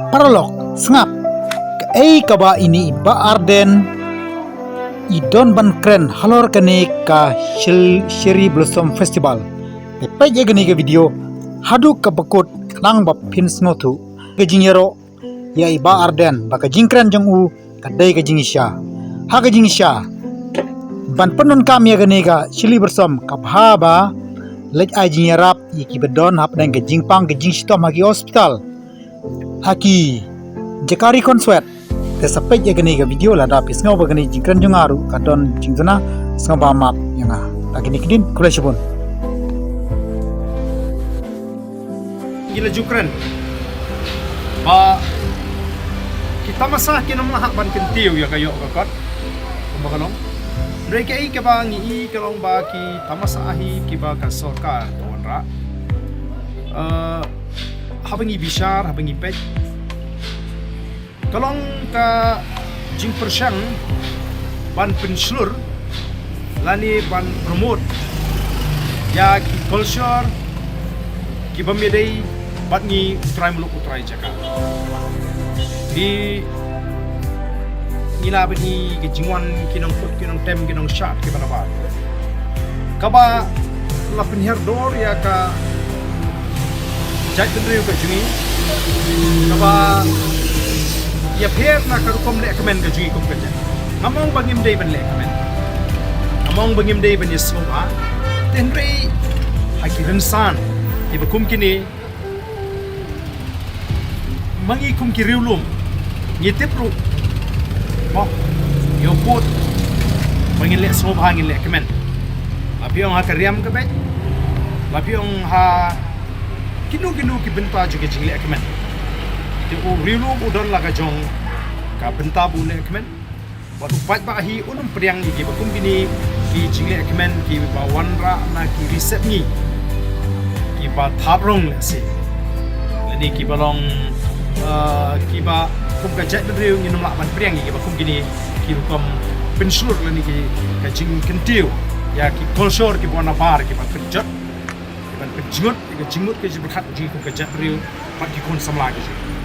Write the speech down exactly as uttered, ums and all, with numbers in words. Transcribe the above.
Paralok, sngap. Kaei kaba ine i Bah Ardent i don ban kren halor kane ka Shil- Cherry Blossom Festival. Te peit ïa kane ka video haduh kaba kut khnang ba phin sngewthuh. Ka jingïaroh ïa i Bah Ardent ba ka jingkren jong u ka dei ka jingisha. Ha ka jingisha ban pyndonkam ïa kane ka Cherry Blossom ka bha ba leit ai jingïarap ïa kiba don hapdeng ka jingpang ka jingshitom ha ki hospital, ha ki jaka ri khonswet. Te sa peit ïa kane ka video, lada phi sngew ba kane jingkren jong nga ruh ka don jingduna, sngewbha map ïa nga. Ta kine ki dien, khublei shibun. Ngi la ju kren ba ki tamasa kin ym lah ban kyntiew ïa ka ïoh ka kot. Kumba ka long, hynrei kaei kaba ngi i ka long ba ki tamasa hi kiba ka sorkar ka wanrah. Eh, haba ngi bishar, haba ngi peit, ka long ka jingpyrshang ban pynshlur lane ban promote ïa ki culture kiba ïadei bad ngi u trai muluk u trai jaka. Ngi lah ban i ki jingwan ki nongkut ki nongtem ki nongshad kiba nabar, kaba la pynhiar dor ïa ka jaitbynriew ka jong ngi, kaba ïapher na ka rukom lehkmen ka jong ngi kum ka jait. Ngam ong ba ngim dei ban lehkmen, ngam ong ba ngim dei ban ïasngewbha. Te hynrei ha ki rynsan kiba kum kine, ma ngi kum ki riewlum ngi tip ruh, mo, ïoh pud ba ngin leh sngewbha, ngin lehkmen. La phi ong ha ka riam ka beit, la phi ong ha kino kino ki bynta jong ka jinglehkmen. Te u riewlum u don la ka jong ka bynta ba u lehkmen. Bad u paidbah hi un ym pdiang ïa kiba kum kine ki jinglehkmen kiba wanrah na ki ri sepngi kiba thad rong lehse, lane kiba long, ah, kiba kum ka jaitbynriew. Ngin ym lah ban pdiang ïa kiba kum kine ki rukom pynshlur lane ki, ka jingkyntiew ïa ki culture kiba nabar, kiba pynjot, kiba pynjngut ïa ka jingmut ka jingpyrkhat jong ngi kum ka jaitbynriew bad ki khun samla ka jong ngi.